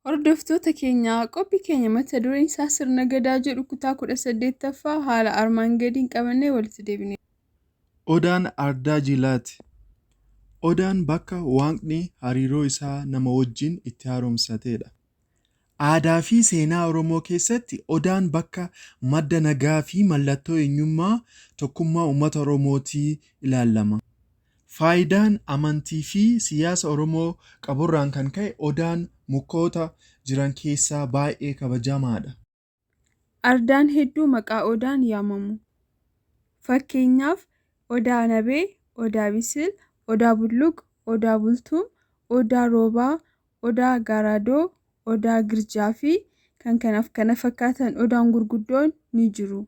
Hordoftoota keenya, qophii keenya mata dureen isaa Sirna Gadaa jedhu kutaa 18ffaa haala armaan gadiin qabannee walitti deebine. Odaan ardaa jilaati. Odaan bakka Waaqni hariiroo isaa nama wajjin itti haaromsateedha. Aadaa fi seenaa Oromoo keessatti Odaan bakka madda nagaa fi mallattoo eenyummaa tokkummaa uummata Oromootii ilaalama. Faayidaan amantii fi siyaasa Oromoo qaburraan kan ka'e Odaan mukoota jiran keessaa baay'ee kabajamaadha. Ardaan hedduu maqaa Odaan yaamamu. Fakkeenyaaf, Odaa Nabee, Odaa Bisil, Odaa Bulluq, Odaa Bultum, Odaa Roobaa, Odaa Garaadoo, Odaa Girjaa fi kan kanaaf kana fakkaatan Odaan gurguddoon ni jiru.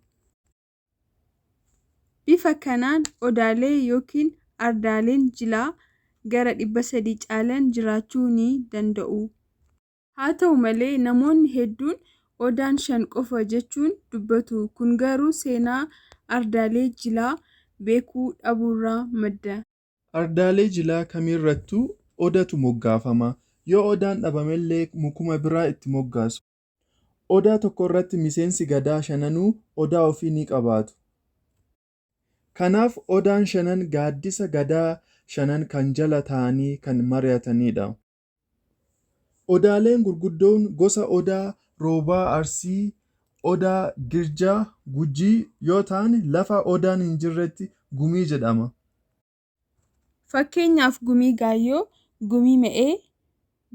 Bifa kanaan Odaalee yookiin ardaaleen jilaa gara 300 caalan jiraachuu ni danda'u. Haa ta'u malee namoonni hedduun Odaan shan qofa jechuun dubbatu. Kun garuu seenaa ardaalee jilaa beekuu dhabuurraa madda. Ardaalee jilaa kamirrattuu Odatu moggaafama. Yoo Odaan dhabamellee mukuma biraa itti moggaasu. Odaa tokkorratti miseensi Gadaa shananuu Odaa ofii ni qabaatu. Kanaaf Odaan shanan gaaddisa Gadaa shanan kan jala taa'anii kan mari'ataniidha. Odaaleen gurguddoon gosa Odaa Roobaa Arsii, Odaa Girjaa Gujii yoo ta'an lafa Odaan hinjirretti Gumii jedhama. Fakkeenyaaf Gumii Gaayyoo, Gumii Me'ee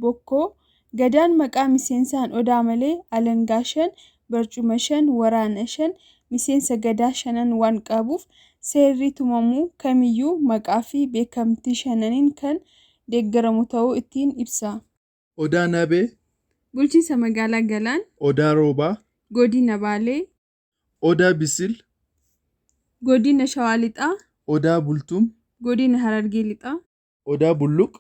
Bokkoo. Gadaan maqaa miseensaan Odaa malee alangaa shan, barcuma shan, waraana shan, miseensa Gadaa shanan waan qabuuf seerri tumamu kamiyyuu maqaafi beekamtii shananiin kan deeggaramu ta'uu ittiin ibsa. Odaa Nabee. Bulchiinsa Magaalaa Galaan. Odaa Roobaa. Godina Baalee. Odaa Bisil. Godina Shawaa Lixaa. Odaa Bultum. Godina Harargee Lixaa. Odaa Bulluq.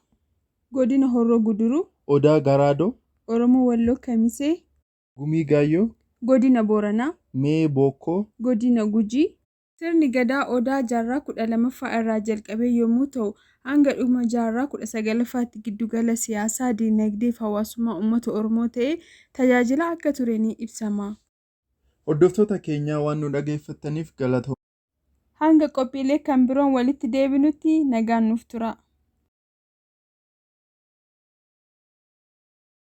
Godina Horroo Guduruu. Odaa Garaadoo. Oromoo Walloo Kamisee. Gumii Gaayyoo. Godina Booranaa. Me'ee Bookkoo. Godina Gujii. Sirni Gadaa Odaa jaarraa 12ffaa irraa jalqabee yommuu ta'u, hanga dhuma jaarraa 19ffaatti giddugala siyaasaa, dinagdeefi hawaasummaa uummata Oromoo ta'ee tajaajilaa akka ture ni ibsama. Hordoftoota keenyaa waan nu dhageeffattaniif galatoomaa. Hanga qophiilee kan biroon walitti deebinutti nagaan nuuf turaa.